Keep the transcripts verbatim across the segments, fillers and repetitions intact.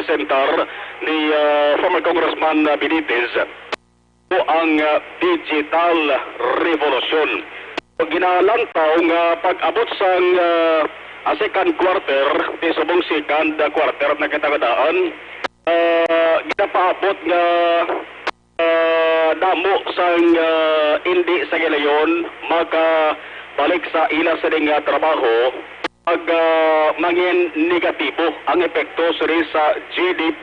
Center ni, ah, former Congressman, ah, Benitez, ang, ah, digital revolution. Ginalantaw nga pag-abot sang, ah, ah, second quarter, ti subong second quarter na kita nga daan, ah, ginapaabot nga ah, damo sang, ah, indi sa gilayon makabalik sa ila sining, ah, trabaho, pag, ah, mangin negatibo ang epekto sini sa G D P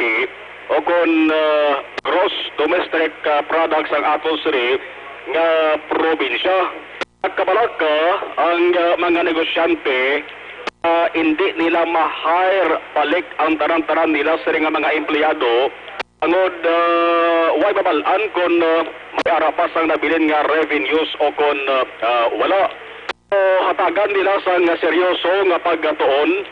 o kon, ah, gross domestic, ah, product sang ato sini nga probinsya. Nagkabalaka ang, ah, mga negosyante, ah, indi nila ma-hire balik ang tanan-tanan nila sini nga mga empleyado, tungod, ah, way mabal-an kon, ah, may ara pa sang nabilin nga revenues o kon, ah, ah, wala. So, hatagan nila sang seryoso nga pagtuon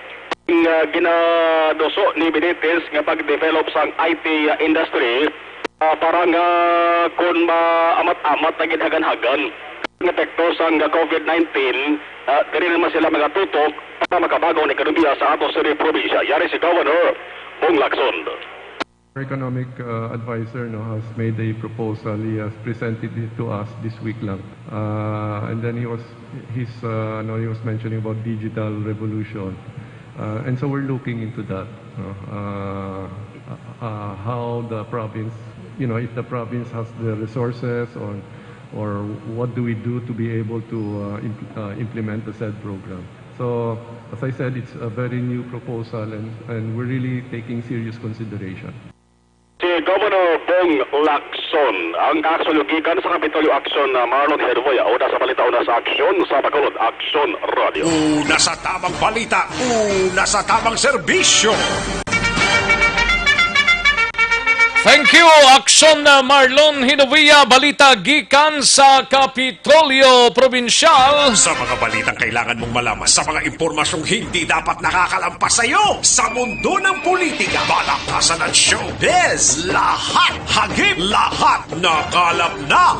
nga ginaduso ni Benitez nga pag-develop sang I T industry, ah, para nga kon maamat-amat na gid hagan-hagan ang epekto sang COVID nineteen, ah, diri naman sila magatutok para makabago ang ekonomiya sa ato sini probinsya. Yari si Governor Bong Lacson. Our economic, uh, advisor, no, has made a proposal. He has presented it to us this week lang. Uh, and then he was, he's, uh, no, he was mentioning about digital revolution. Uh, and so we're looking into that, no, uh, uh, how the province, you know, if the province has the resources or, or what do we do to be able to, uh, imp-, uh, implement the said program. So, as I said, it's a very new proposal and, and we're really taking serious consideration. Si Governor Bong Lacson. Ang aksyon gikan sa Kapitolyo Aksyon na Marlon Herboya. Una sa balita, una sa aksyon sa Bacolod Aksyon Radio. Una sa tamang balita, una sa tamang serbisyo. Thank you, Aksyon na Marlon Hinovia. Balita gikan sa Kapitolyo Provincial. Sa mga balitang kailangan mong malaman, sa mga impormasyong hindi dapat nakakalampas sa iyo, sa mundo ng politika, balakasan at showbiz, lahat hagip, lahat nakalap na.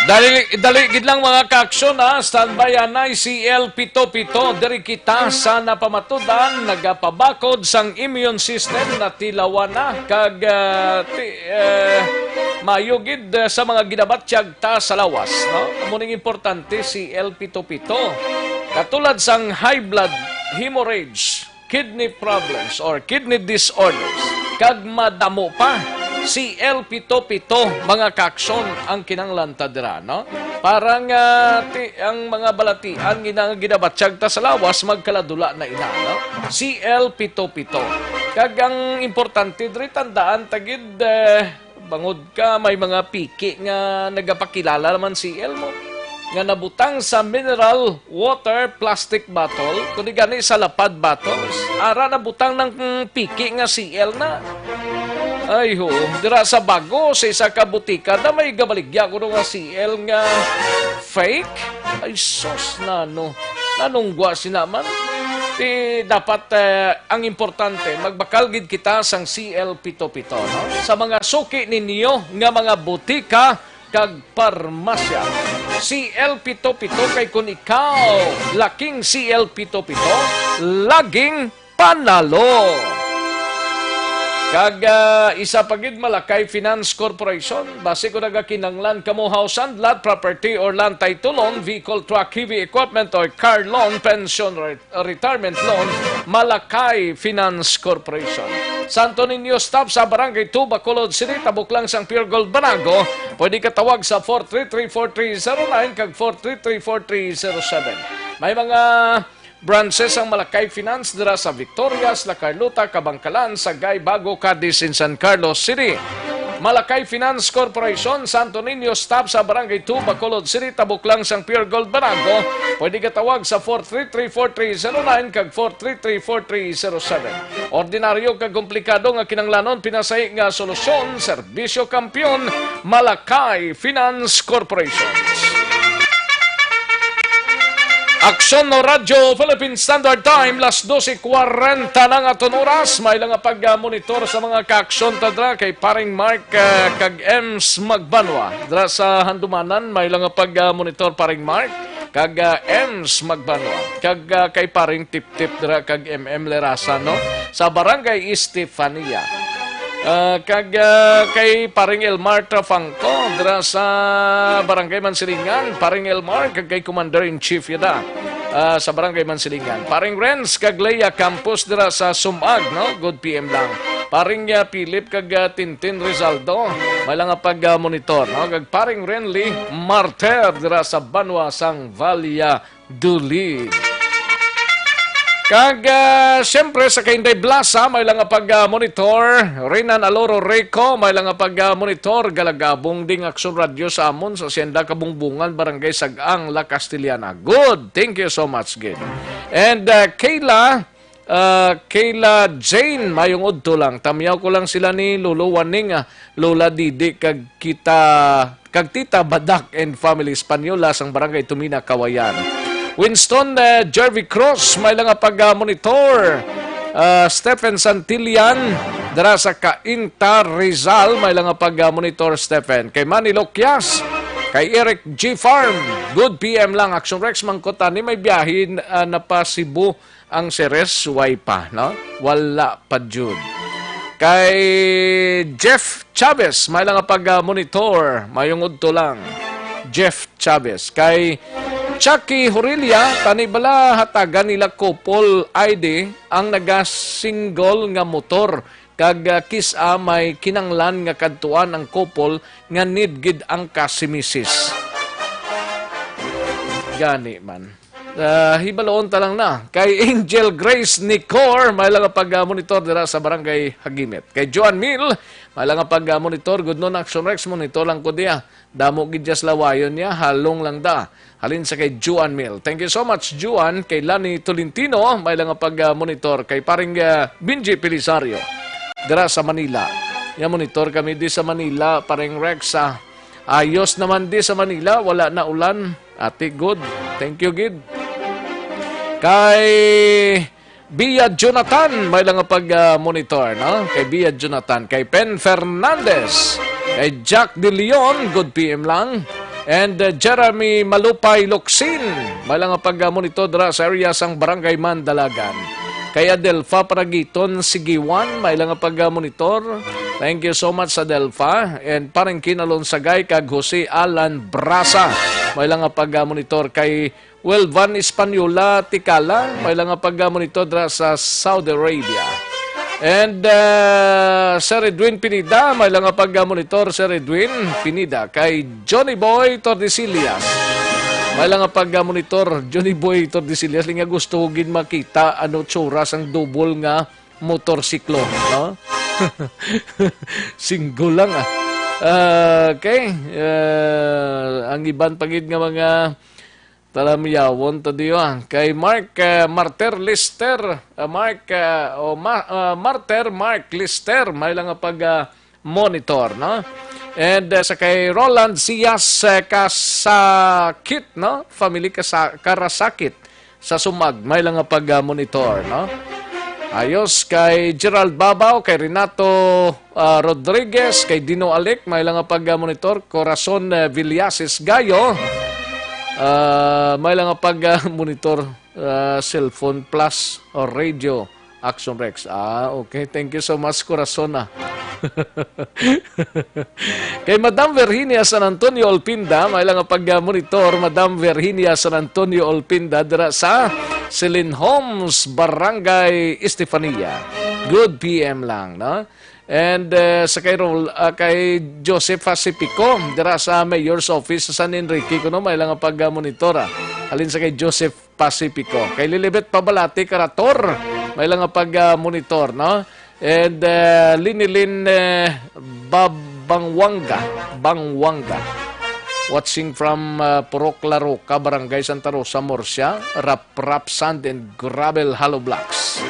Dali, dali gid lang, mga kaaksyon, ha. Standby anay, C L pito pito. Diri kita sa napamatudan, nagapabakod sang immune system, natilawan na, kag, ah, ti-, eh, mayo gid, eh, sa mga ginabatyag ta sa lawas, no? Amo ning importante, C L pito pito. Katulad sang high blood, hemorrhage, kidney problems or kidney disorders, kag madamo pa. C L pito pito, mga kaaksyon, ang kinahanglan ta dira, no? Para nga ti-, ang mga balatian nga ginabatyag ta sa lawas, magkaladula na ina, no? C L pito pito. Kag ang importante diri, tandaan ta gid, eh, bangod ka, may mga piki nga nagapakilala naman C L mo, nga nabutang sa mineral water plastic bottle, kundi gani sa lapad bottles. Ara nabutang ng, mm, piki nga C L na. Ay, ho, dira sa bago, sa isa ka butika, na may gabaligya ko nga C L nga fake. Ay, sus, nano. Nanungwa sina man. Ti dapat, eh, ang importante, magbakal gid kita sang C L pito pito, no? Sa mga suki ninyo nga mga butika kag parmasya. C L pito pito, kay kun ikaw laking C L pito pito, laging panalo. Kag, ah, isa pa gid, Malakay Finance Corporation. Basi kon nagakinahanglan kamo house and lot, property or land title loan, vehicle, truck, heavy equipment, or car loan, pension, re-, retirement loan, Malakay Finance Corporation. Santo Niño Stop sa Barangay two, Bacolod City, tabok lang sang Pure Gold Banago. Pwede ka tawag sa four three three four three zero nine kag four three three four three zero seven. May mga branches ang Malakay Finance dira sa Victorias, La Carlota, Kabankalan, Sagay, Bago, Cadiz, and San Carlos City. Malakay Finance Corporation, Santo Niño Stop sa Barangay two, Bacolod City, tabok lang sang Pure Gold Banago. Pwede ka tawag sa four three three four three zero nine kag four three three four three zero seven. Ordinaryo kag komplikado nga kinahanglanon, pinasahi nga solusyon, serbisyo kampiyon, Malakay Finance Corporation. Aksyon no Radyo Philippine Standard Time, las dose kwarenta na nga aton oras. May lang nga pag-monitor sa mga kaaksyon ta dra kay Paring Mark, ah, kag Ems Magbanwa. Dra sa Handumanan, may lang nga pag-monitor, Paring Mark. kag, ah, Ems Magbanwa, kag, ah, kay paring Tiptip dira kag M M Lerasa, no? Sa Barangay Estefania. Ah, kag, ah, kay paring Elmar Trafangco dira sa Barangay Mansilingan, paring Elmar, kag kay Commander-in-Chief yada, ah, sa Barangay Mansilingan. Paring Renz kag Leia Campos dira sa Sumag, no? Good P M lang. Paring, ah, Philip kag, ah, Tintin Rizaldo, may lang nga pag, ah, monitor, no? Kag paring Renly Marter dira sa Banwa sang Valladolid. Kag, ah, siyempre, sa Kainday Blasa, may lang nga pag, ah, monitor. Renan Aloro Rico, may lang nga pag, ah, monitor. Galagabong ding Aksyon Radyo sa amon sa Hacienda Kabungbungan, Barangay Sag-ang, La Castellana. Good. Thank you so much, gid. And, ah, Kayla, ah, Kayla Jane, mayong udto lang. Tamyaw ko lang sila ni Lolo Waning, ah, Lola Didi, kag kita, kag Tita Badak and family, Española sang Barangay Tumina, Kawayan. Winston, eh, Jervy Cruz, may lang nga pag, ah, monitor. Ah, Stephen Santillan, dira sa Cainta, Rizal, may lang nga pag, ah, monitor, Stephen. Kay Manny Loquias, kay Eric G Farm, good P M lang. Action Rex, mangkot ani may biyahe, ah, na pa Cebu ang Ceres, way pa, no? Wala pa jud. Kay Jeff Chavez, may lang nga pag, ah, monitor. Mayong udto lang. Jeff Chavez. Kay Chucky Horilia, tani bala hatagan nila couple I D ang naga-single nga motor. Kag, ah, kis-a may kinanglan nga kadtuan ang couple nga need gid ang kasimisis. Gani man. Ah, hibaloon ta lang na. Kay Angel Grace Nicor, may lang nga pag, ah, monitor dira sa Barangay Hagimit. Kay Joan Mill, may lang nga pag, ah, monitor. Good noon, Action Rex, monitor lang ko diya. Damo gid diyas lawayon niya, halong lang da. Halin sa kay Joan Mill. Thank you so much, Joan. Kay Lani Tolentino, may lang nga pag, ah, monitor. Kay paring, ah, Benji Pelisario, dira sa Manila. Ya, monitor kami di sa Manila, paring Rex, ah. Ayos naman di sa Manila, wala na ulan. Ati, good. Thank you, gid. Kay Bia Jonathan, may lang nga pag, ah, monitor, no? Kay Bia Jonathan, kay Pen Fernandez, kay Jack De Leon, good P M lang. And, uh, Jeremy Malupay Locsin, may lang nga pag, ah, monitor dira sa area sang Barangay Mandalagan. Kay Adelfa Paragiton Sigiwan, may lang nga pag, ah, monitor. Thank you so much, Adelfa. And Parengkin Alonsagay kag Jose Alan Brasa, may lang nga pag, ah, monitor. Kay Well, Van Española Tikala, may lang nga pag-monitor dira sa Saudi Arabia. And, uh, Sir Edwin Pineda, may lang nga pag-monitor, Sir Edwin Pineda. Kay Johnny Boy Tordesillas, may lang nga pag-monitor, Johnny Boy Tordesillas. Linga gusto ko gid makita ano tsura sang double nga motorsiklo, no? Single lang, ah. Ah, okay. Ah, ang iban pa gid nga mga talamyawon ta diyo, ah. Kay Mark, ah, Marter Lister, ah, Mark, ah, o Ma-, ah, Marter Mark Lister, may lang nga pag, ah, monitor, no? And, ah, sa kay Roland Sias, ah, Kasakit, no? Family Kasa-, Karasakit sa Sumag, may lang nga pag, ah, monitor, no? Ayos, kay Gerald Babaw, kay Renato, ah, Rodriguez, kay Dino Alic, may lang nga pag, ah, monitor, Corazon, ah, Villasis Gayo, ah, may lang nga pag, ah, monitor, ah, cellphone plus or radio, Action Rex. Ah, okay. Thank you so much, Corazon, ah. Kay Madam Virginia San Antonio Olpinda, may lang nga pag-monitor, Madam Virginia San Antonio Olpinda, dira sa Celine Homes, Barangay Estefania. Good P M lang, no? And, eh, sa kay Rol-, ah, kay Joseph Pacifico, dira sa Mayor's Office sa San Enrique, kuno may lang nga pag-monitor, ah. Halin sa kay Joseph Pacifico. Kay Lilibet Pabalati Karator, may lang nga pag-monitor, no? And, uh, Linilin, uh, Babangwanga, Bangwanga. Watching from, uh, Purok La Roca, Barangay Santa Rosa, Murcia. Rap Rap Sand and Gravel Hollow Blocks.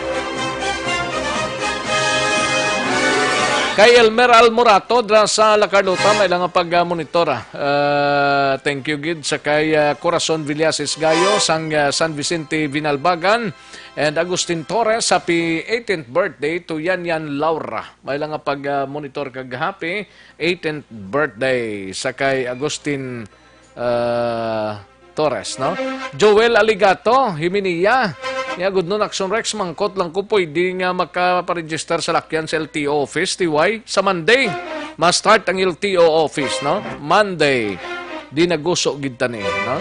Kay Elmer Almorato, dra sa La Carlota, may lang nga pag-monitor, ah. Ah, thank you gid sa kay, ah, Corazon Villasis Gayo, sang, ah, San Vicente Vinalbagan, and Agustin Torres, happy eighteenth birthday to Yan Yan Laura. May lang nga pag-monitor kag happy eighteenth birthday sa kay Agustin, ah, Torres, no? Joel Aligato, Himinea. Niya gud nun, Action Rex, mangkot lang ko, pwede nga makaparegister sa lakyan sa L T O office, T Y, sa Monday. Ma-start ang L T O office, no? Monday. Di naguso gid tani, no?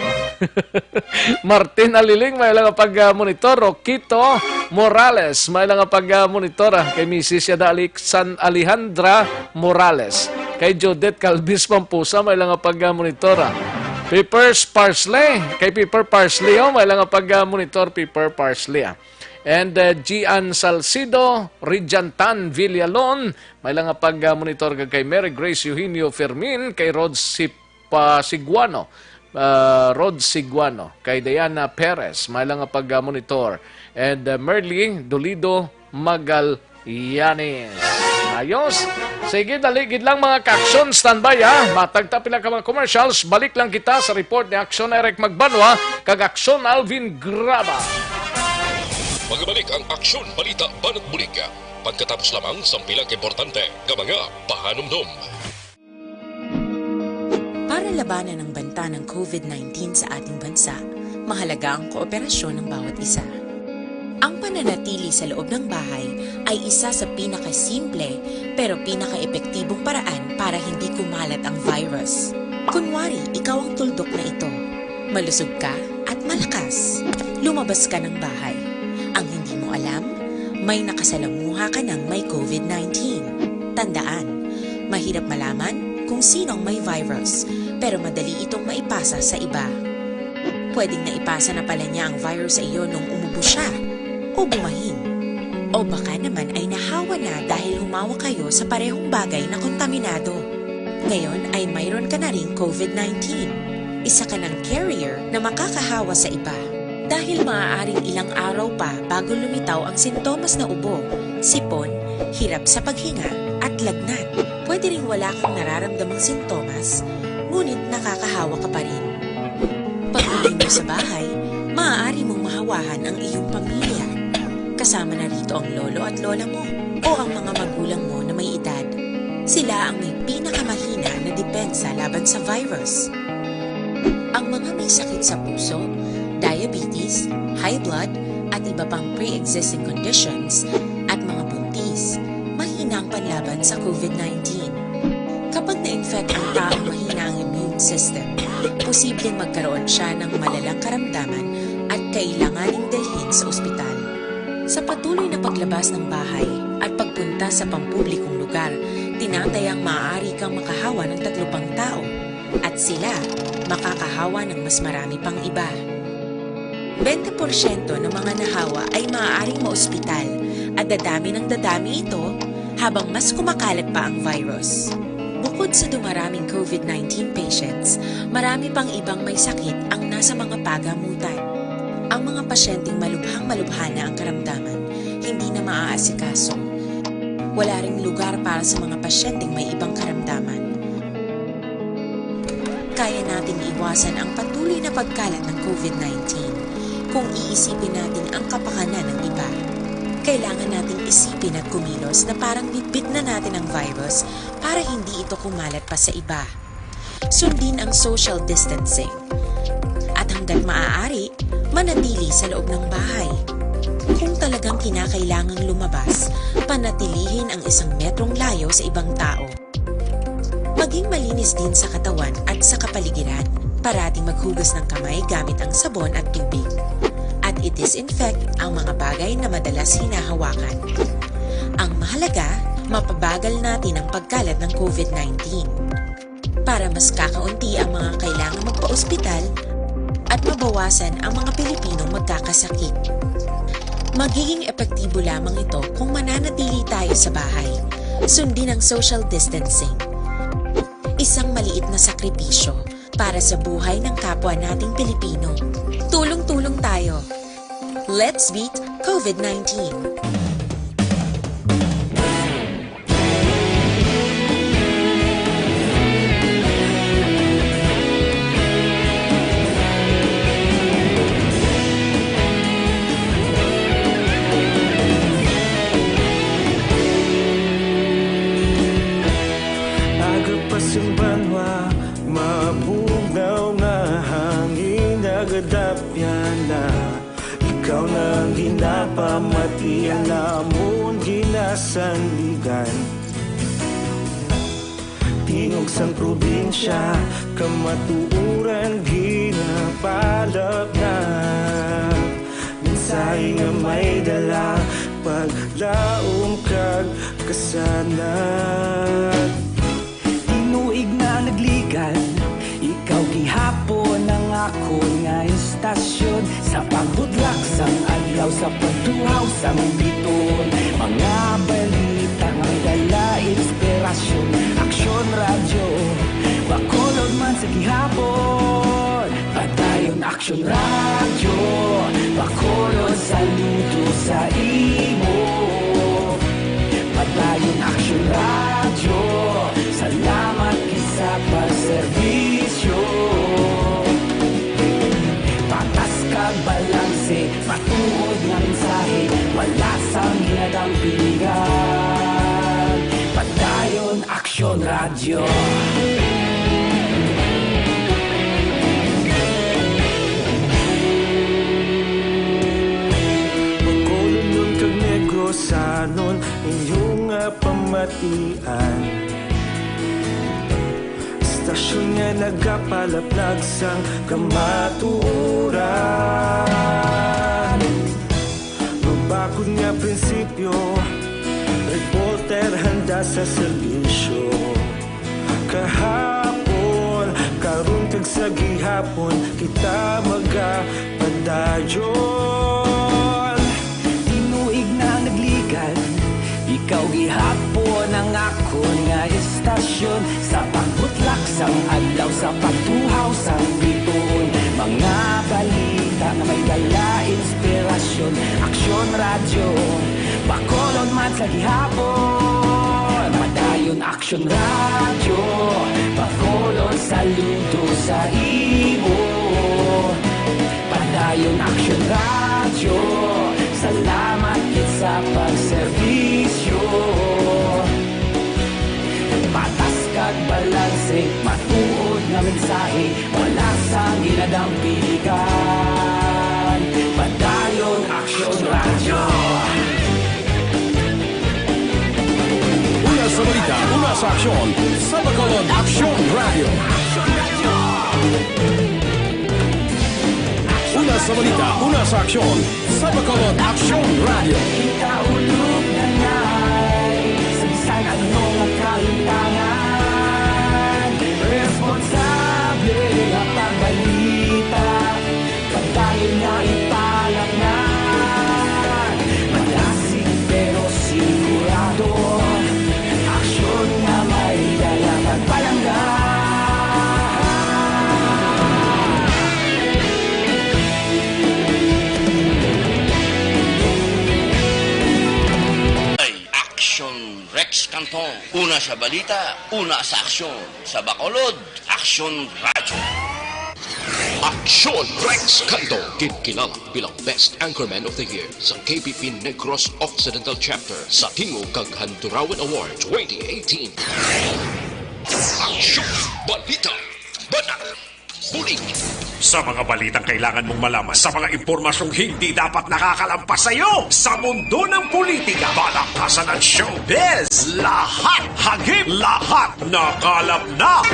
Martin Aliling, may lang pag-monitor. Roquito Morales, may lang pag-monitor, ah. Kay Misis Yada Alexan-, Alejandra Morales. Kay Judith Calvis Pampusa, may lang pag-monitor, ah. Peppers Parsley, kay Pepper Parsley, oh, may lang pag-monitor, Pepper Parsley, ah. And, uh, Gian Salcido, Rijantan Villalon, may lang pag-monitor kag kay Mary Grace Eugenio Fermin, kay Rod Sip-, pa Siguano, uh, Rod Siguano, kay Diana Perez, may lang pag-monitor, and, uh, Merly Dolido Magallanes. Ayos. Sige, dali gid lang, mga ka-aksyon. Standby, ha. Matag ta pila ka mga commercials. Balik lang kita sa report ni Aksyon Eric Magbanwa kag Aksyon Alvin Graba. Magabalik ang Aksyon Balita Banat Bulig pagkatapos lamang sang pila ka importante nga mga pahanumdom. Para labanan ang banta ng COVID nineteen sa ating bansa, mahalaga ang kooperasyon ng bawat isa. Ang pananatili sa loob ng bahay ay isa sa pinakasimple pero pinakaepektibong paraan para hindi kumalat ang virus. Kunwari, ikaw ang tuldok na ito. Malusog ka at malakas. Lumabas ka ng bahay. Ang hindi mo alam, may nakasalamuha ka ng may COVID nineteen. Tandaan, mahirap malaman kung sino ang may virus, pero madali itong maipasa sa iba. Pwedeng naipasa na pala niya ang virus sa iyo nung umubo siya o bumahin. O baka naman ay nahawa na dahil humawak kayo sa parehong bagay na kontaminado. Ngayon ay mayroon ka na ring COVID nineteen. Isa ka ng carrier na makakahawa sa iba. Dahil maaaring ilang araw pa bago lumitaw ang sintomas na ubo, sipon, hirap sa paghinga, at lagnat. Pwede ring wala kang nararamdamang sintomas, ngunit nakakahawa ka pa rin. Pag-uwi mo sa bahay, maaari mong mahawahan ang iyong pamilya. Kasama na rito ang lolo at lola mo o ang mga magulang mo na may edad. Sila ang may pinakamahina na depensa laban sa virus. Ang mga may sakit sa puso, diabetes, high blood, at iba pang pre-existing conditions, at mga buntis, mahina ang panlaban sa COVID nineteen. Kapag na-infect ang taong mahina ang immune system, posibleng magkaroon siya ng malalang karamdaman at kailanganing dalhin sa ospital. Sa patuloy na paglabas ng bahay at pagpunta sa pampublikong lugar, tinatayang maaari kang makahawa ng tatlo pang tao at sila makakahawa ng mas marami pang iba. Bente porsyento ng mga nahawa ay maaaring maospital at dadami ng dadami ito habang mas kumakalat pa ang virus. Bukod sa dumaraming COVID nineteen patients, marami pang ibang may sakit ang nasa mga pagamutan. Ang mga pasyenteng malubhang-malubha na ang karamdaman, hindi na maaasikaso. Wala ring lugar para sa mga pasyenteng may ibang karamdaman. Kaya nating iwasan ang patuloy na pagkalat ng COVID nineteen kung iisipin natin ang kapakanan ng iba. Kailangan nating isipin at kumilos na parang bitbit na natin ang virus para hindi ito kumalat pa sa iba. Sundin ang social distancing. At hanggat maaari, manatili sa loob ng bahay. Kung talagang kinakailangang lumabas, panatilihin ang isang metrong layo sa ibang tao. Maging malinis din sa katawan at sa kapaligiran. Parating maghugas ng kamay gamit ang sabon at tubig. At i-disinfect ang mga bagay na madalas hinahawakan. Ang mahalaga, mapabagal natin ang pagkalat ng COVID nineteen. Para mas kakaunti ang mga kailangang magpa-ospital at mabawasan ang mga Pilipinong magkakasakit. Magiging epektibo lamang ito kung mananatili tayo sa bahay. Sundin ang social distancing. Isang maliit na sakripisyo para sa buhay ng kapwa nating Pilipino. Tulong-tulong tayo. Let's beat COVID nineteen. Aga pa sing banwa, mabugnaw nga hangin. Sanligan, tingog sang probinsya, kamatuoran ginapalap na. Mensahe nga may dala, paglaom kag kasanag. Tinuig nga nagligad, ikaw gihapon ang akon nga istasyon. Sa pagbutlak sang adlaw, sa pagtuhaw sang bituon, mga balita nga may dala inspirasyon. Aksyon Radyo, Bacolod man sa gihapon. Padayon Aksyon Radyo, Bacolod, saludo sa imo. Padayon Aksyon Radyo, salamat gid sa pagserbisyo. Patas kag balanse, matuod nga mensahe, wala sang ginadampingan. Padayon Aksyon Radyo. Bacolodnon kag Negrosanon, inyo nga pamatian. Istasyon nga nagapalaplag sang kamatuoran. Mabakod nga prinsipyo, reporter handa sa serbisyo. Kahapon, karon kag sa gihapon, kita magapadayon. Tinuig na nagligad, ikaw gihapon ang akon nga istasyon. Sa pagbutlak sang adlaw, sa pagtuhaw sang bituon, mga balita nga may dala inspirasyon. Aksyon Radyo, Bacolod man sa gihapon. Padayon Aksyon Radyo, Bacolod, saludo sa imo. Padayon Aksyon Radyo, salamat gid sa pagserbisyo. Patas kag balanse, matuod nga mensahe, wala sang ginadampingan. Padayon Aksyon Radyo. Una sa balita, una sa aksyon, sa Bacolod Aksyon Radyo. Una sa balita, una sa aksyon, sa Bacolod Aksyon Radyo. Kita ulog na ngay, sa bisan ano nga kahintangan, responsable nga pagbalita, padayon nga ipalapnan. Malasig pero sigurado, aksyon nga may dala kag palangga. Ay, Aksyon Rex Cantong. Una sa balita, una sa aksyon. Sa Bacolod, Aksyon Radyo. Aksyon Rex Cantong, ginkilala bilang Best Anchorman of the Year sa K P P Negros Occidental Chapter sa Tingog kag Handurawan Award twenty eighteen. Aksyon, balita, banat, bulig. Sa mga balitang kailangan mong malaman, sa mga impormasyong hindi dapat nakakalampas sa iyo, sa mundo ng politika, balakasan at showbiz, lahat hagip, lahat nakalap na.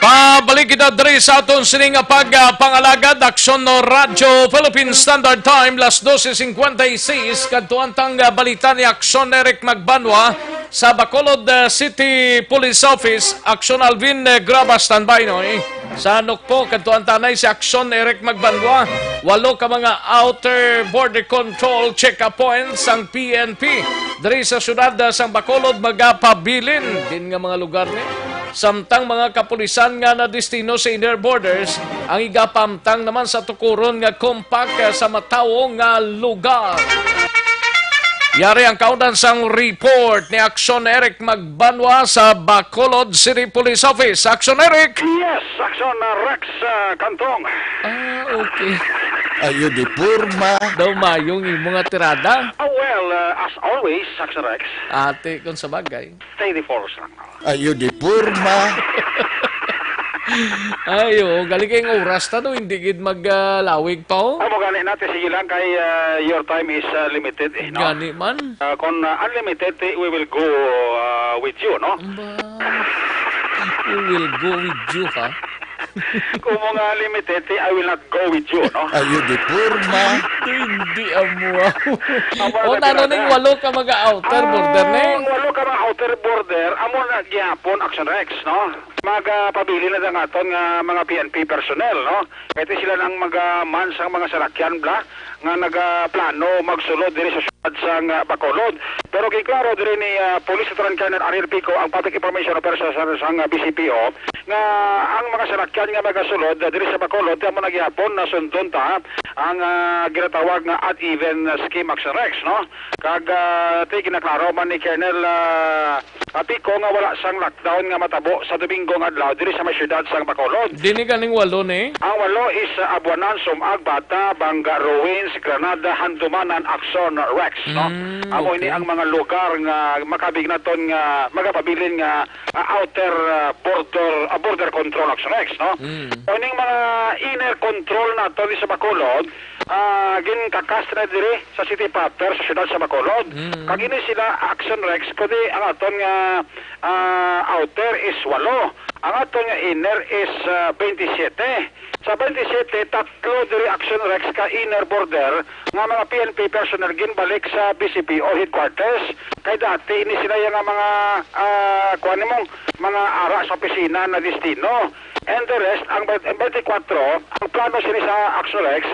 Pabalik kita diri sa aton sini nga pag, ah, pangalagad, Aksyon Radyo Philippine Standard Time, las doce cincuenta y seis, kadto ang tang, ah, balita ni Aksyon Eric Magbanwa. Sa Bacolod, uh, City Police Office, Aksyon Alvin, uh, Graba, standby, no, eh. Sa Nukpo, kadto ang tanay si Aksyon Eric Magbanwa. Walo ka mga outer border control check-up points ang P N P. Diri sa siyudad, uh, sang Bacolod, magapabilin din nga mga lugar ni. Samtang mga kapulisan nga nadestino sa inner borders, ang igapamtang naman sa tukuron nga compact, uh, sa matawo nga lugar. Yari ang kaundan sang report ni Aksyon Eric Magbanwa sa Bacolod City Police Office. Aksyon Eric! Yes, Aksyon, uh, Rex, uh, Cantong. Ah, okay. Ayo di porma. Daw mayong imo nga tirada? Ah, well, uh, as always, Aksyon Rex. Ate, kung sa bagay. Stay the force lang, no? Ayo di porma. Ay, oo. Galing kay ang oras ta, no? Hindi gid maglawig pa, oh. Amo gani natin, sige lang kay, ah, your time is, ah, limited, eh, no? Gani man. Ah, kung, ah, unlimited, eh, we will go, ah, with you, no? Ba? We will go with you, ha? Kung mga limited, eh, I will not go with you, no? Ayo, di porma. Hindi amo. Amo na Oh, nano ning walo ka mga outer border, ne? Ang walo ka mga outer border, amo na gihapon, Action Rex, no? Magapabilin na nga aton nga mga P N P personnel, no? Kay ti sila nang magaman sang mga salakyan, bla, nga nagaplano magsulod diri sa syudad sang, ah, Bacolod. Pero ginklaro diri ni, ah, Police Lieutenant Colonel Ariel Pico, ang Public Information Officer sa, sang, ah, B C P O, nga ang mga salakyan nga magasulod, ah, diri sa Bacolod, amo na gihapon na sundon ta ang, ah, ginatawag nga odd even, ah, scheme, Action Rex, no? Kag, ah, ti ginaklaro man ni Colonel, ah, ah, Pico nga wala sang lockdown nga matabo sa Domingo nga adlaw diri sa may siyudad sang Bacolod. Dini ganing walo ni? Ang walo is, ah, Abuanan, Sumag, Bata, Banga, Ruins, Granada, Handumanan, Action, Rex, no? Mm, Amo ini okay. Ang mga lugar nga makabig naton nga magapabilin nga, ah, outer, ah, border, ah, border control, Action Rex, no? Mm. Amo ining mga inner control naton sa Bacolod, ah, ginkakas na diri sa city proper sa siyudad sa Bacolod. Mm. Kag ini sila, Action Rex, pwede ang aton nga, ah, outer is walo. Ang aton nga inner is, ah, twenty-seven. Sa twenty-seven, tatlo diri, Action Rex, ka inner border nga mga P N P personnel ginbalik sa B C P O headquarters. Kay dati ini sila yung mga, ah, kuwan mo, mga ara sa opisina na destino. And the rest, ang twenty-four, ang plano sini sa Action Rex,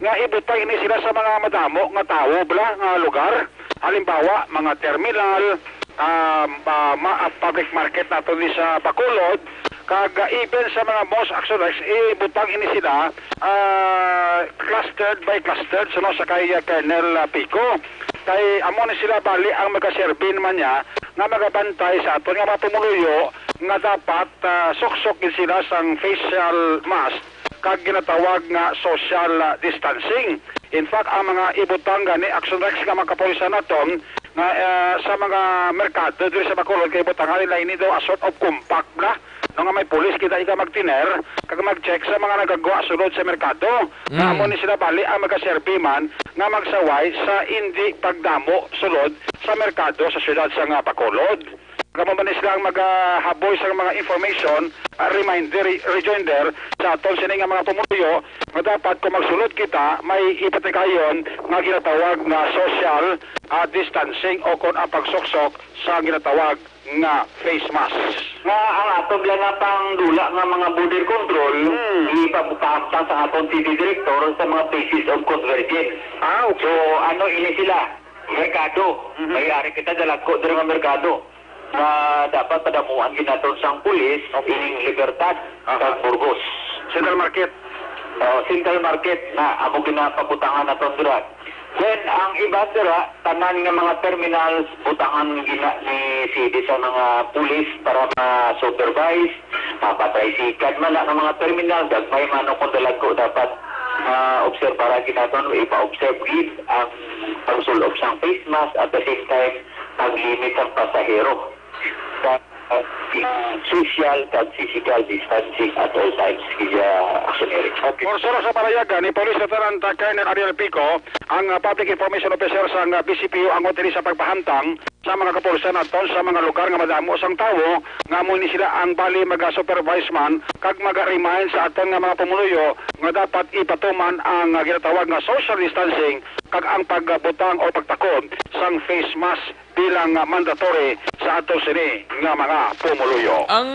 nga ibutang ini sila sa mga madamo nga tawo, bala, nga lugar. Halimbawa, mga terminal, ah, ah, ma-, ah, public market nato ni sa Bacolod, kag, ah, even sa mga most Action Rex, ibutang ini sila, ah, clustered by clustered, suno sa kay, ah, Colonel, ah, Pico. Kay amo ni sila bali ang magaserbi naman niya nga magabantay sa aton nga mga pumuluyo nga dapat, ah, suksok gid sila sang facial mask kag ginatawag nga social, ah, distancing. In fact, ang mga ibutang gani, Action Rex, nga mga kapulisan naton nga, ah, sa mga merkado diri sa Bacolod, kay ibutangan nila ini daw a sort of compact na, no, nga may pulis kita iga magtiner kag mag-check sa mga nagagwa sulod sa merkado. Nga Mm. Amo ni sila bali ang magaserbi man nga magsaway sa indi pagdamo sulod sa merkado sa siyudad sa nga Bacolod. Kamo man sila ang magahaboy sa mga information, ah, reminder, re-, rejoinder sa aton sini nga mga pumuluyo nga dapat kung magsulod kita, may ipatikayon nga ginatawag nga social, ah, distancing o kon ang pagsuksok sa ginatawag nga face mask. Nga ang ato bala nga pangdula nga mga border control, Hmm. ipapahamtang sa aton city director sa mga places of convergence. Ah, okay. So, ano ini sila? Merkado. Mhm. May ari kita dalagko diri nga merkado. Nga dapat padamuan gid naton sang pulis Okay. ining Libertad Aha. kag Burgos. Central Market. Oh, Central Market na amo ginapabutangan naton dira. Then, ang iba dira, tanan nga mga terminals, butangan gina ni C D sa mga pulis para ma-supervise, mapatricycle man na nga mga terminal, gagmay man o kung dalagko dapat maobserbaran gid naton, ipa-observe gid ang pagsul-ob sang face mask, at the same time, pag-limit sang pasahero sa, uh, social kag physical distancing at all times, kaya Action Eric. Okay. Por solo sa palayagan ni Police Lieutenant Colonel Ariel Pico, ang, uh, Public Information Officer sang, uh, B C P O, ang diri sa pagpahamtang sa mga kapulisan naton sa mga lugar nga madamo sang tawo, nga amo ni sila ang bali maga-supervise man kag maga-remind sa aton nga mga pumuluyo nga dapat ipatuman ang, ah, ginatawag nga social distancing kag ang pagbutang o pagtakod sang face mask bilang, ah, mandatory sa aton sini nga mga pumuluyo. Ang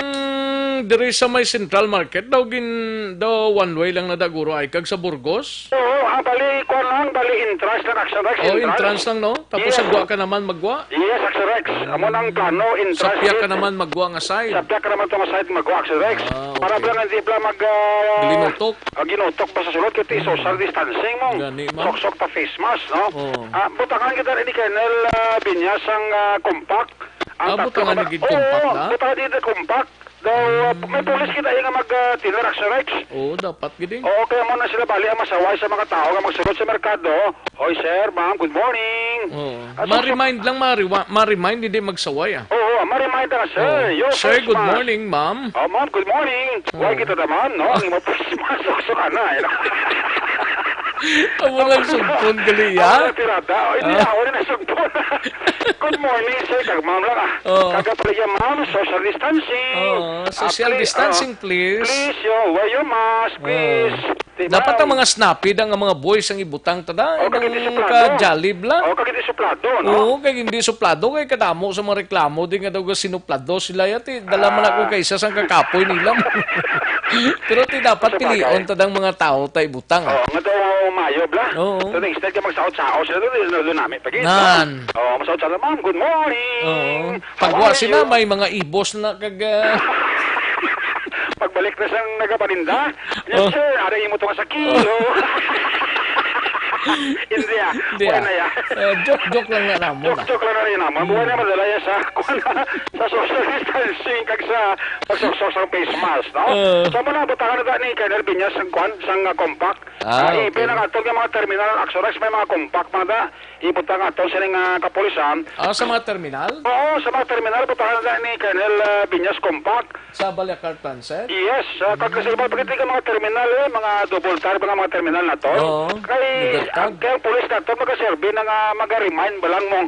diri sa may Central Market daw gin-, daw one way lang na daguro ay kag sa Burgos? Oo, ah, bali, kuwan lang, bali entrance lang, Action Rex, Oh, entrance. Entrance lang, no? Tapos Yes. Sa gwa ka naman magwa? Yes, Action Rex. Amo nang plano, entrance Sa piyak ka gate. Naman magwa nga side? Sa piyak ka naman to nga side, magwa, Action Rex. Ah, Para okay. Lang hindi pala mag, ah, Ginutok. Ah, ginutok pa sa sulod, kaya Mm. Social distancing mo. Gani man. Sok-sok pa face mask, no? Oo. Ah, butangan kita rin ni Colonel, ah, Binyas ang, ah, compact. Ang Ah, tatlo butangan ka ni gid compact Oo, na? Butangan dito compact. Daw, uh, may pulis kita yung mag, uh, tiller, Action Rex. Oo, dapat gid eh. Oo, kaya mo na sila bali ang masaway sa mga tao nga magsulod sa merkado. Hoy, sir, ma'am, good morning. Oo. At Ma-remind lang, ma-rewa-, ma-remind, hindi magsaway, ah. Oo, ma- May mga sir, Oh. yo, Sir, first good mask. morning, ma'am. Oh, ma'am, good morning. Why Oh. kita naman, no? Ang imo first mask, so ka na, eh, no? Amo lang sugpon gali, Amo ah? lang tirada. Oh, hindi Ah. ako rin nasugpon. Good morning, sir. Kag ma'am lang, ah. Oh. Kaga pala yan, ma'am. Social distancing. Oh, Ah, social please, distancing, oh. please. Please, yo, wear your mask, Oh. please. Di Dapat ba? ang mga snappy da nga mga boys ang ibutang ta da, Oh, kag hindi ang suplado. ka-Jollibee la. Oh, kag hindi suplado, no? Oo, kag hindi suplado, kay kadamo sa mga reklamo di nga daw sinuplado sila, yati. Dala man ako Ah. kay isa sang kakapoy nila. Pero ti dapat Sa bagay. pilion ta dang mga tao ta ibutang. Oo, nga daw mayo, bla. Oo. So, next time ka magsaot-saot sila, doon, doon, doon namin. Pag-, Nan. Oo, masaot-saot, "Ma'am, good morning." Oo. How Pagwa are sila, you? may mga ibos na kag, ah, Pagbalik na sang nagapaninda, "Yes, Oh. sir, ada imo to nga sa kilo." Hindi, ah. Hindi, Wala ah. na, ya. Eh, joke-joke lang na namon, ah. Joke-joke lang na rin naman. Hmm. Buhay naman, dala yan sa, kuwan, sa social distancing, kag sa pagsuksok sa face mask, no? Ah. So, muna, butangan na ni Colonel Viñas, sang kuwan, sang, ah, compact. Ah, Ah, okay. ipin ang atong mga terminal, Action Rex, may mga compact, mga da. Ibutang ato sining, ah, kapulisan. Ah, sa mga terminal? Oo, sa mga terminal, butahan na ni Colonel, ah, Viñas Compact. Sa Baliakar Transit? Yes, ah, kag sa iba, pagkita ka mga terminal, eh, mga double tire, mga, mga terminal na to. Oo, Kay, Libertad. ang, kay ang pulis na to, magaserbi na nga, maga-remind ba lang mo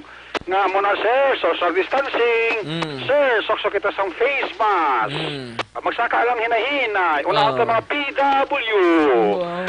nga mo na, sir, social distancing. Mm. Sir, sukso kita sang face mask. Mm. Magsaka lang hinay-hinay. Una Ah. ka mga P W. Wow.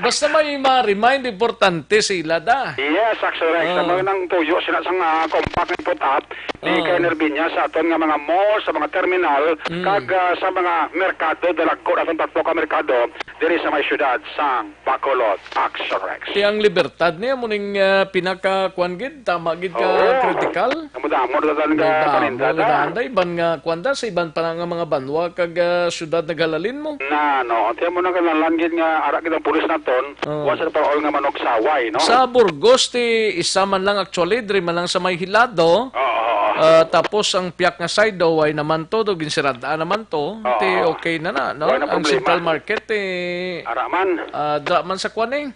Basta may ma-remind, importante sila da. Yes, actually, right. Ah. Sa mga nang tuyo, sila sa nga compact nga put-up, ni Ah. Colonel Viñas sa aton nga mga mall, sa mga terminal, Mm. kag, ah, sa mga merkado, dalagko naton tatlo ka merkado, diri sa may syudad sang Bacolod. Action Rex. Ti ang Libertad niya, mo ning, ah, pinaka, kuwan gid, tama gid ka Oo. critical? Damo-damo na lang ka Damo paninda na ta. lang. Iban nga, kuwan da, sa iban pa na nga mga banwa, kag, ah, syudad naghalalin mo. Na, no, tiyan mo na kanalan gid nga ara gid ang pulis naton, Oh. wa sa pa all nga manugsaway, no? Sa Burgos, ti isa man lang actually, diri man lang sa may Hilado. Oo, oo, oo. Ah, tapos ang piyak nga side daw, way naman to, do ginsirad-an naman to. Oo. Ti okay na na, no? Way na Ang problema. Central Market, eh, Ara man. ah, dra man sa kwan, eh.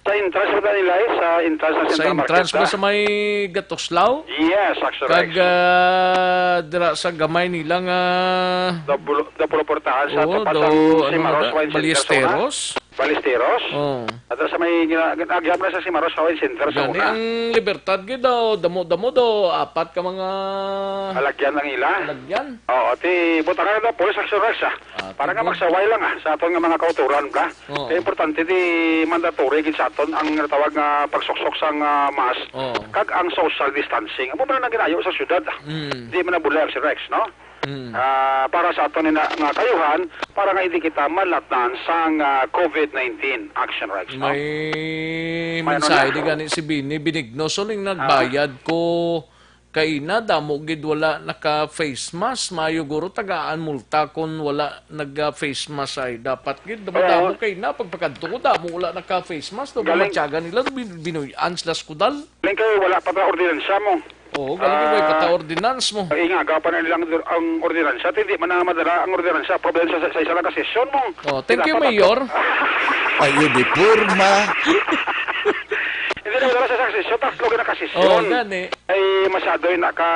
Sa entrance mo nila, eh, sa entrance ng Sa Central entrance Market, mo ah. sa may Gatoslaw? Yes, actually. Kag, ah, dira sa gamay nila nga Double, double portahan sa Oo, tapat do, ang ano Cimaros na, Wine Center, Ballesteros? sa una. Ballesteros? Oo. At sa may gina-, gina-, agyab na sa Cimaros Wine Center, sa Gani una. ang Libertad gid daw, damo-damo daw, apat ka mga Alagyan ang ila. alagyan. Oo, ti, butangan na daw, Police Action Rex, ah. Ah, Para nga tigo. magsaway lang, ah, sa aton nga mga kauturan, bla. Oo. Kaya importante di mandatory gid sa aton ang natawag nga pagsuksok sang, ah, mask Oo. kag ang social distancing. Amo man ang ginayo sa syudad, ah. Mm. Di man nabulay si Rex, no? Mm. Ah, para sa aton nga, nga kayuhan, para nga hindi kita malatnan sang, ah, covid nineteen. Action Rex, no? May May ano mensahe na? di gani si Bini Benigno. So, ning Ah. nagbayad ko Kay na, damo gid wala naka-face mask. Maayo guro tagaan multa kon wala naga-face mask ay. Dapat gid damo-damo Oo. kay na pagpakadto ko, damo wala naka-face mask. Daw Galing. matyagan nila, bin-, binuy-an sila sa kudal. Galing kay wala pa ta ordinansya mo. Oo, galing kay way pa ta Ah, ordinance mo. Ay, nga, agapan na nilang dur-, ang ordinansya. At hindi man na madala ang ordinansya. Problema sa, sa isa lang ka sesyon mo. Oh, thank you, Dapat Mayor. Ayo di porma. Hindi na madala sa isang sesyon. Tatlo ka na ka sesyon. Oh, gani. Ay, masyado yung naka,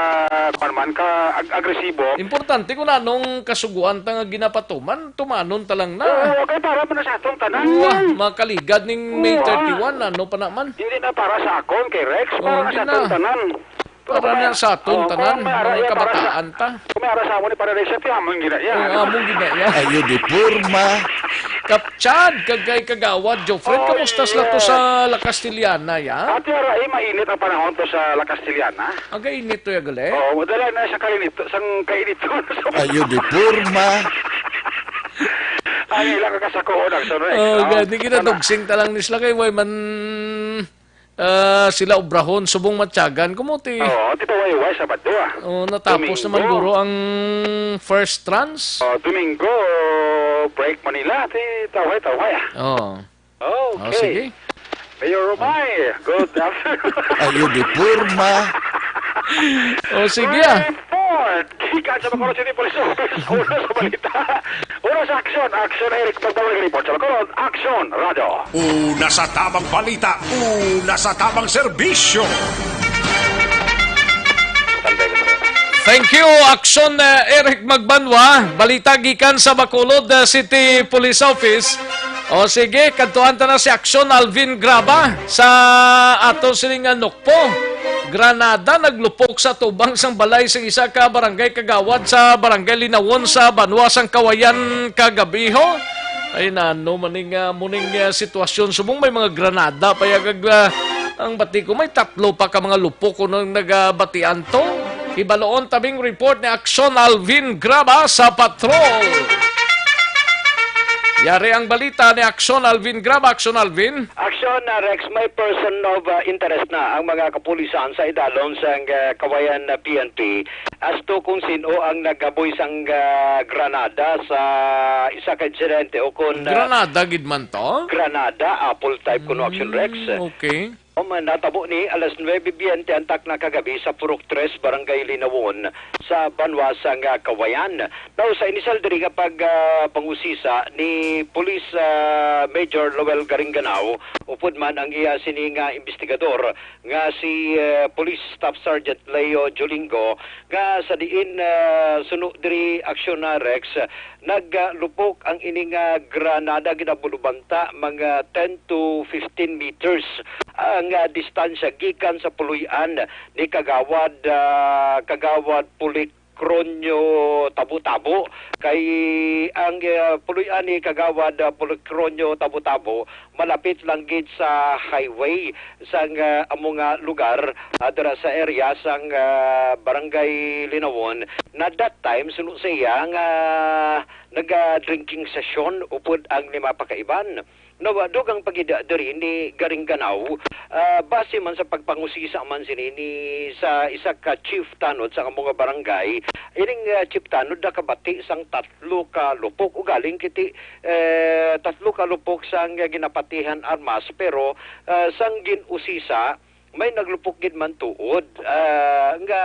kuwan man, ka ag-, agresibo. Importante kung anong kasuguan ta nga ginapatuman, tumanon ta lang na. Oo, kay para man na sa atong tanan. Wah, makaligad ning May Wah. thirty-one, ano pa naman? Hindi na para sa akon, kay Rex, Oh, para na hindi sa atong na. tanan. Para Pero na kung sa atong oh, tanan, kung may ara-, mga yan, para sa, kabataan ta. kung may ara sa amo ni para Rex, ito amon gina yan. Oh, amon gina yan. Ayo di porma. Kap-, Chad, kag kay Kagawad Jofred, Oh, kamusta sila to yes. sa La Castellana, ya? Ate, ara, eh, mainit ang panahon to sa La Castellana. Ang kainit to, ya, gali? Oo, madala na sa kainit, sang kainit to. Ayo di porma. Ang ilang kakasakoon, ang sunod, Oh, no? gani, Ano? kinadugsing ta lang ni sila kay way man, ah, sila obrahon, subong matyagan, kumuti. Oo, di ba, way, way, Sabado, ah. Oh, natapos Domingo. naman, guro, ang first trans. Oh, Domingo, break Manila, ti tawhay, tawhay, ah. Oh. Okay. Oh, sige. Mayor Romay, good afternoon. Ayo di porma. Oh, sige, ah. Report! Gikan sa Bacolod City Police Office. Una sa balita. Una sa aksyon. Aksyon, Eric. Pagbalik report sa Bacolod. Aksyon, Radyo. Una sa tamang balita. Una sa tamang serbisyo. Sandali lang. Thank you, Action, uh, Eric Magbanwa. Balita gikan sa Bacolod, uh, City Police Office. O sige, kadtuan ta na si Action Alvin Graba sa ato sini nga Nokpo. Granada naglupok sa tubang sang balay sang isa ka barangay kagawad sa Barangay Linawon sa Banwa sang Kawayan kagabi, ho. Ay, nano man ning, ah, muning, ah, sitwasyon? Subong may mga granada pa yagag, ah, ang bati ko, may tatlo pa ka mga lupok ko nang nagabatian to. Hibaloon tabing report ni Action Alvin Graba sa Patrol. Yari ang balita ni Action Alvin Graba. Action Alvin. Action, uh, Rex, may person of, uh, interest na ang mga kapulisan sa idalom sang, uh, Kawayan, uh, P N P as to kung sino ang naghaboy sang, uh, granada sa isa ka insidente o kung, uh, Granada gid man to? Granada, apple type kuno, Action Rex. Mm, okay. Um, natabo ni alas nuebe biyente antak na kagabi sa Purok Tres, Barangay Linawon, sa Banwa sang, ah, Kawayan. Now, sa inisal diri nga pag, ah, pangusisa ni Police, ah, Major Lowell Garingganao, upod man ang iya sini nga investigador nga si, ah, Police Staff Sergeant Leo Jolingo, nga sa diin, ah, suno diri aksyon na Rex, naglupok ang ining, ah, granada, ginabulubanta mga ten to fifteen meters ang, ah, distansya gikan sa puloy-an ni Kagawad, ah, Kagawad Policronio Tabo-Tabo. Kay ang, ah, puloy-an ni Kagawad, ah, Policronio Tabo-Tabo malapit lang gid sa highway sang, ah, amo nga lugar, ah, dira sa area sang, ah, Barangay Linawon, na that time suno sa iya nga naga-drinking session upod ang lima pa ka iban. Nawa, dugang pagida diri ni Garingganao, ah, base man sa pagpangusisa man sini ni sa isa ka chief tanod sa amo nga barangay, ining, ah, chief tanod nakabati sang tatlo ka lupok. Ugaling kiti, eh, tatlo ka lupok sang ginapatihan armas, pero, ah, sang gin-usisa, may naglupok gid man tuod, ah, nga,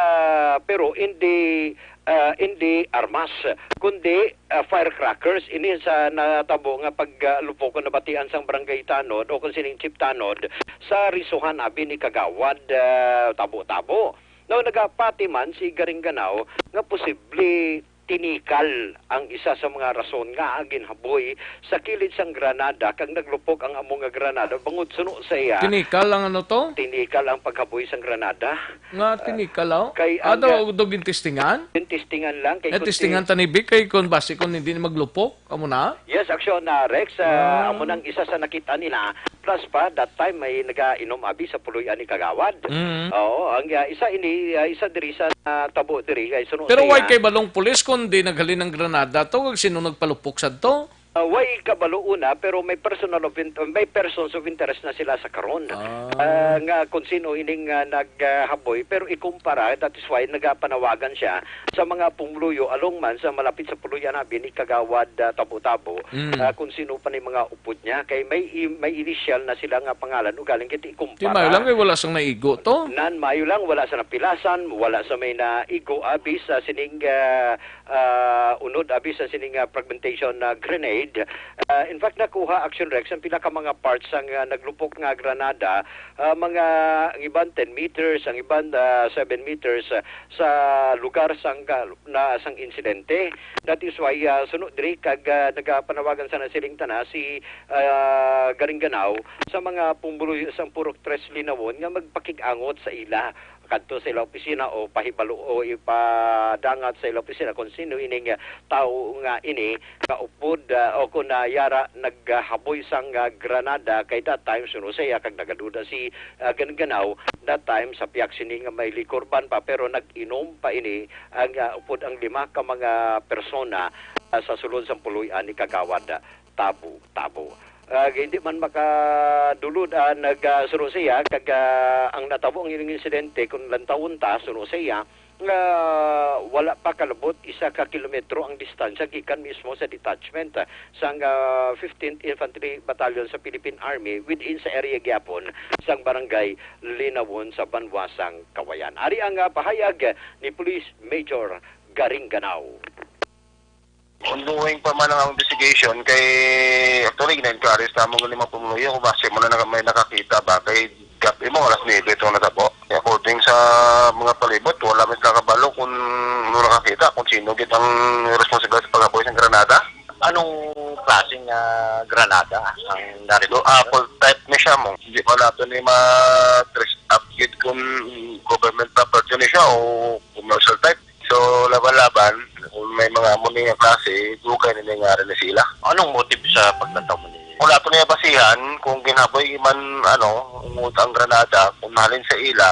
pero hindi, ah, hindi armas, kundi, ah, firecrackers. Ini sa natabo nga paglupok ko nabatian sang barangay tanod o kung sining chief tanod sa risuhan abi ni Kagawad, ah, Tabo-Tabo. Now, nagapati man si Garingganao nga posible tinikal ang isa sa mga rason nga ginhaboy sa kilid sang granada kag naglupok ang amo nga granada bangod suno sa iya. Tinikal ang ano to? Tinikal ang paghaboy sang granada. Nga Ah, tinikal, aw? Kay Ah, ang, daw, ah, daw gintistingan? Gintistingan lang kay Eh, kung ti- tistingan tani, Vic, kay kung basi kung hindi na maglupok, amo na? Yes, aksyon na, Rex. Ah, Ah. Amo nang isa sa nakita nila. Plus pa, that time may nagainom abi sa puloy-an ni Kagawad. Mm. Oo, ang, ah, isa ini, ah, isa diri sa natabo diri kay suno Pero sa why iya. Kay balong pulis kung di naghalin ng granada to? Kag sino nagpalupok sad to? Ah, way kabalo una, pero may personal of in-, may persons of interest na sila sa karon. Ah. Ah, nga kung sino ining, ah, naghaboy, pero ikumpara, that is why nagapanawagan siya sa mga pumuluyo along man sa malapit sa puloy-an abi ni Kagawad, ah, Tabo-Tabo, Mm. ah, kung sino pa ni mga upod niya. Kay may i-, may initial na sila nga pangalan, ugaling kita Di ikumpara. Mayo lang kay wala sang naigo to. Nan mayo lang, wala sa napilasan, wala sa may naigo, abi sa sining, ah, ah, unod, abi sa sining, ah, fragmentation na grenade. Ah, in fact, nakuha, Action Rex, ang pila ka mga parts sang, ah, naglupok nga granada, ah, mga, ang iban ten meters, ang iban, ah, seven meters, ah, sa lugar sang, ah, na, sang insidente. That is why, ah, suno diri kag, ah, nagapanawagan sana siling tana si, ah, Garingganao sa mga pumuluyo sang Purok Tres Linawon nga magpakig-angot sa ila kadto sa ila opisina o pahibalo o ipadangat sa ila opisina kung sino ining, ah, tawo nga ini kaupod, ah, o kung, ah, yara naghaboy sang, ah, granada kay that time suno sa iya kag nagaduda si, ah, Garingganao that time sa piyak sini nga may liquor ban pa pero nag-inom pa ini ang, ah, upod ang lima ka mga persona, ah, sa sulod sang puloy-an ni Kagawad, ah, Tabo-Tabo. Ah, hindi man makadulod, ah, nag, ah, suno siya, kag, ah, ang natabo ang ining insidente, kung lantawon ta, suno siya, nga wala pa kalabot isa ka kilometro ang distansya gikan mismo sa detachment, ah, sang, ah, fifteenth Infantry Battalion sa Philippine Army within sa area gyapon sang barangay Linawon sa Banwa sang Kawayan. Ari ang, ah, pahayag ni Police Major Garingganao. Ongoing pa man ang investigation kay actually gina-encourage namon nga mga pumuluyo kung basi mo na naka-, may nakakita ba kay gab-i mo alas nuebe itong natabo. According sa mga palibot, wala man sila kabalo kung Sino gid ang responsible sa paghaboy sang granada? Anong klaseng, ah, granada ang narito? Duha, full type ni siya mo. Hindi pa nato ni ma-trace up gid kung government property ni siya o commercial type. So, laban-laban, kung may mga amo ni nga klase, dugay na nangyari na sila. Anong motive sa paglantaw mo ni? Wala pa niya basihan kung ginhaboy man, ano, ang granada, kung halin sa ila,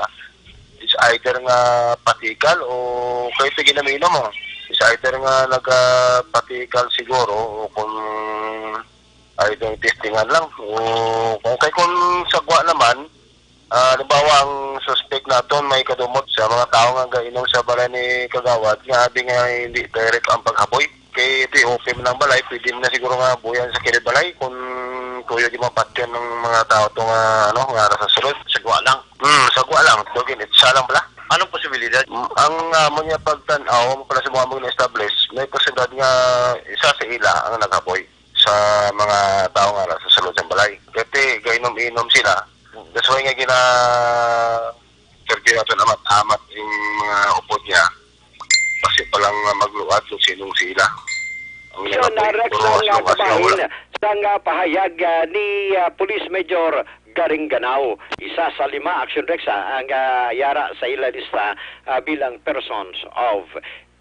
it's either nga patikal o kay ito ginaminom mo. It's either nga nagapatikal siguro o kung either testingan lang. O kung kay kung sagwa naman, ah, halimbawa ang suspect naton may kadumot sa mga tao nga gainom sa balay ni Kagawad nga abi nga hindi direct ang paghaboy. Kay ito yung open ng balay, pwede mo na siguro nga buyan sa kilid balay kung tuyo di mapatyon ng mga tao to nga, ano, nga nasa sulod. Sagwa lang. Hmm, sagwa lang. Dugin, itsa lang pala. Anong posibilidad? Mm, ang amo niya pagtan-aw, amo pala sa mga mga establish, may posibilidad nga isa sa ila ang naghaboy sa mga tao nga nasa sulod sa balay. Kasi gainom-inom sila. That's why nga gina-survey nato na amat-amat yung mga upod niya. Kasi pa lang nga magluwat kung sinong sila. Ang Yun, naghaboy, na Rex, puro ang, ah, aswang-aswang kabahin wala. Sang, ah, pahayag, ah, ni, ah, Police Major Garing Ganao, isa sa lima, Action Rex, ah, ang, ah, yara sa ila lista, ah, bilang persons of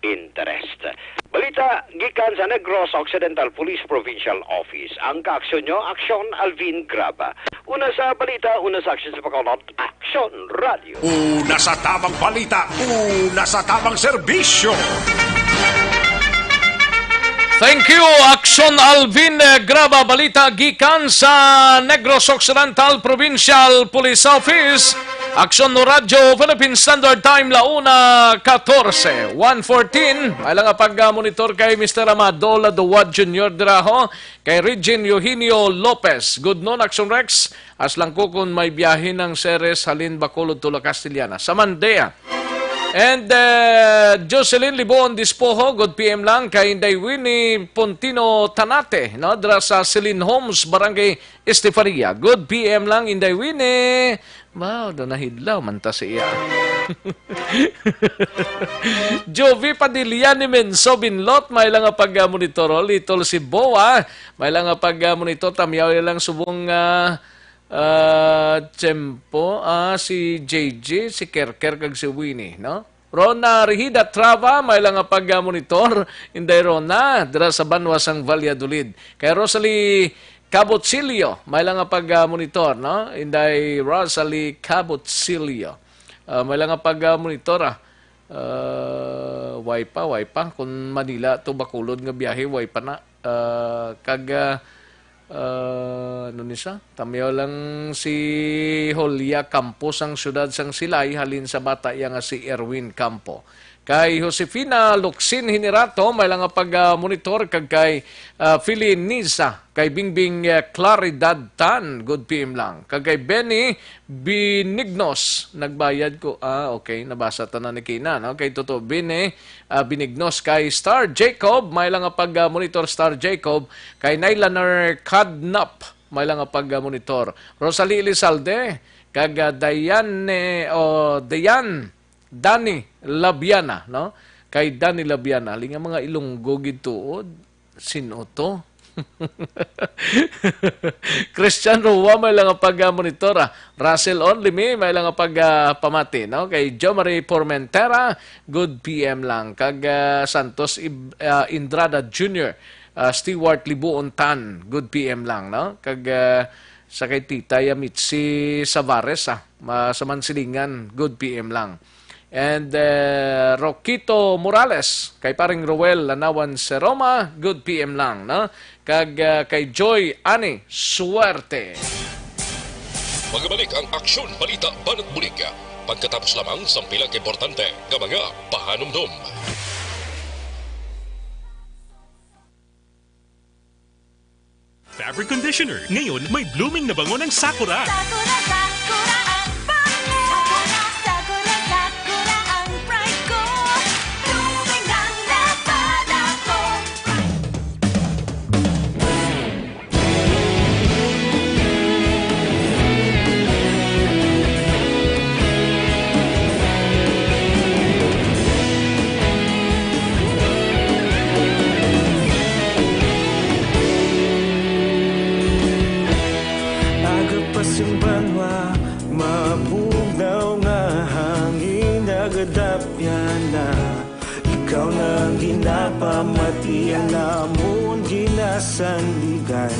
interest. Balita gikan sa Negros Occidental Police Provincial Office. Ang kaaksyon nyo, Aksyon Alvin Graba. Una sa balita, una sa aksyon sa pagkaulot, Aksyon Radio. Una sa tabang balita, una sa tabang serbisyo. Thank you, Aksyon Alvin, eh, Graba. Balita gikan sa Negros Occidental Provincial Police Office. Aksyon no Radyo, Philippine Standard Time, la una katorse, one fourteen. May lang nga pag-monitor kay Mister Amado Laduwad Junior diraho, kay Regine Eugenio Lopez. Good noon, Action Rex. As lang ko kung may biyahe ng Ceres halin Bacolod to La Castellana. Sa Mandea. And, uh, Jocelyn Libon Dispoho, good P M lang kay Inday Winnie Pontino Tanate, no? Dira sa Celine Homes, Barangay Estefania. Good P M lang, Inday Winnie. Wow, do nahidlaw man ta siya. Jovi Padilla ni Menso Binlot, may lang nga pag-monitor. Oh, Little si Boa, may lang nga pag-monitor. Tamyaw lang subong, ah, ah, tiyempo. Ah, si J J, si Kerker, kag si Winnie, no? Rona Rehida Trava, may lang nga pag-monitor. Inday Rona, dira sa banwa sang Valladolid. Kay Rosalie Cabotsilio, may lang nga pag-monitor, no? Inday Rosalie Cabotsilio. Ah, may lang nga pag-monitor, ah. Ah, way pa, way pa. Kung Manila to Bacolod nga biyahe, way pa na. Ah, kag, ah, ah, ano ni sa? Tamyaw lang si Julia Campos ang siyudad sang Silay, halin sa bata iya nga si Erwin Campo. Kay Josefina Luxin Hinirato, may lang nga pag-monitor, kag kay, ah, Felinisa, kay Bingbing, ah, Claridad Tan, good P M lang. Kag kay Benny Binignos, nagbayad ko. Ah, okay, nabasa ta na ni Kina, no? Kay Toto Bini, ah, Binignos, kay Star Jacob, may lang nga pag-monitor, Star Jacob, kay Nailaner Cadnap, may lang nga pag-monitor. Rosalie Elizalde, kag, ah, Diane, o Diane, Danny Labiana, no? Kay Danny Labiana, linga mga Ilonggo gid tuod. Sin-o to? Christian Roa, may lang nga pag-monitor, ah. Russell Onlimi, may lang nga pag, ah, pamati, no? Kay Jo Marie Formentera, good P M lang. Kag, ah, Santos Ib-, ah, Indrada Junior, ah, Stewart Libuon Tan, good P M lang, no? Kag, ah, sa kay Tita Yamitsi Savares, ah, ma-, sa Mansilingan, good P M lang. And, eh, Roquito Morales, kay paring Roel Lanawan Seroma, good P M lang, no? Kag, ah, kay Joy Ani Suerte. Magabalik ang Aksyon Balita Banat Bulig pagkatapos lamang sang pila ka importante nga mga pahanumdom. Fabric conditioner. Ngayon, may blooming na bango ng sakura. Sakura, sakura ang bango. Sakura, sakura, sakura ang pride ko. Blooming ang labada ko. Iya namon ginasandigan.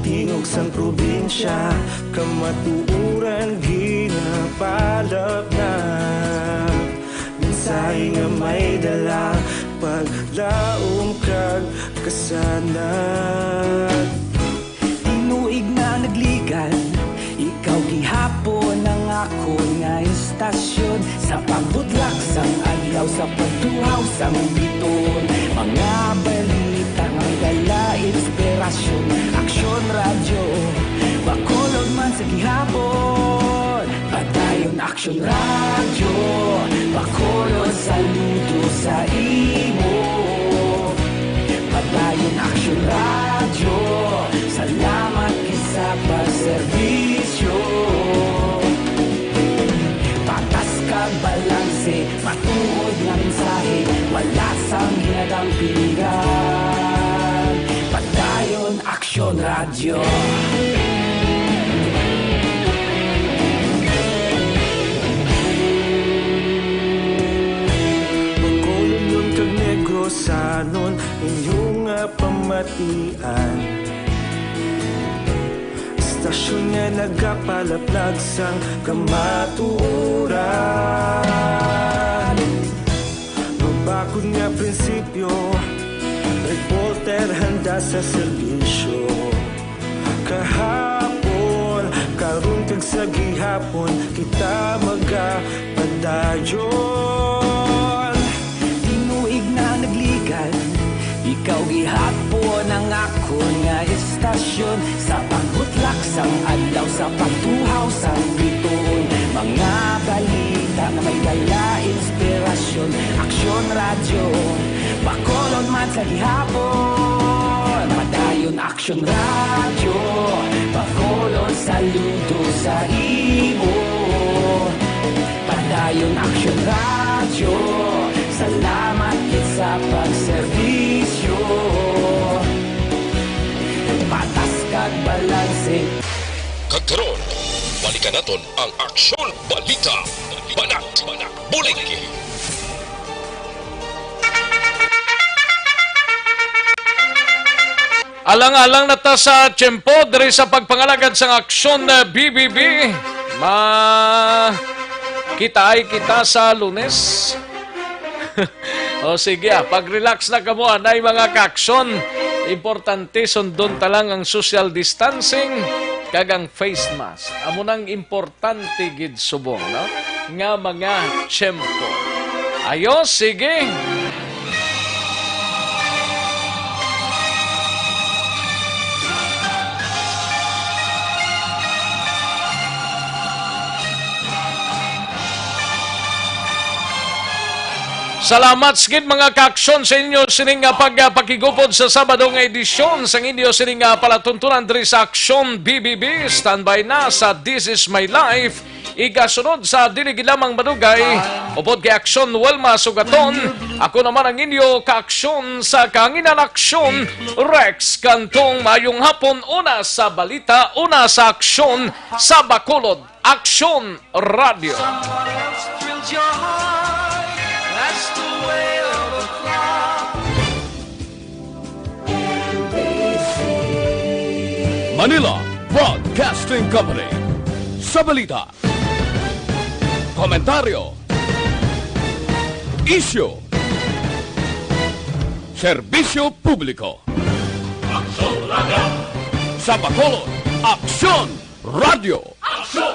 Tingog sang probinsya, kamatuoran ginapalapnag. Mensahe nga may dala, paglaom kag kasanag. Tinuig na nagligan, ikaw gihapon ang akon nga istasyon. Sa pagbutlak sang adlaw, sa pagtuhaw sang bituon, mga balita nga may dala inspirasyon. Aksyon Radyo, Bacolod man sa gihapon. Padayon Aksyon Radyo, Bacolod, saludo sa imo. Padayon Aksyon Radyo, salamat gid sa pagserbisyo. Patas kag balanse, matuod nga mensahe, wala sang ginadampingan. Padayon Aksyon Radyo. Bacolod kag Negrosanon, inyo nga pamatian. Istasyon nga nagapalaplag sang kamatuoran. Mabakod nga prinsipyo, reporter handa sa serbisyo. Kahapon, karon kag sa gihapon, kita magapadayon. Tinuig na nagligan, ikaw gihapon ang akon nga istasyon. Sa pagbutlak sang adlaw, sa pagtuhaw sang bituon, mga balita nga may dala inspirasyon. Aksyon Radyo, Bacolod man sa gihapon. Padayon Aksyon Radyo, Bacolod, saludo sa imo. Padayon Aksyon Radyo, salamat gid sa pagserbisyo. Patas kag balanse. Kag karon, balikan naton ang Aksyon Balita. Banat, Banat, Bulig. Alang-alang na ta sa tiyempo diri sa pagpangalagad sang Aksyon, eh, B B B. Ma-, kitaay kita sa Lunes. O sige, ah, pag-relax na kamo, anay, mga kaaksyon. Importante, sundon ta lang ang social distancing kag ang face mask. Amo nang importante gid subong, no? Nga mga tiyempo. Ayo, sige. Salamat sa gid, mga kaaksyon, sa inyo sining nga pag-, ah, pakigupod sa Sabado nga edisyon sang inyo sining nga palatuntunan diri sa Aksyon B B B. Standby na sa This Is My Life. Igasunod sa dili gid lamang madugay, upod kay Aksyon Wilma Sugaton, ako naman ang inyo kaaksyon sa kahanginan, Aksyon Rex Cantong. Maayong hapon, una sa balita, una sa aksyon sa Bacolod, Aksyon Radyo. Someone else thrilled your heart. That's the way of a cloud. Manila Broadcasting Company. Sa balita, komentaryo, isyu, serbisyo publiko. Aksyon Radyo. Sa Bacolod, Aksyon Radyo.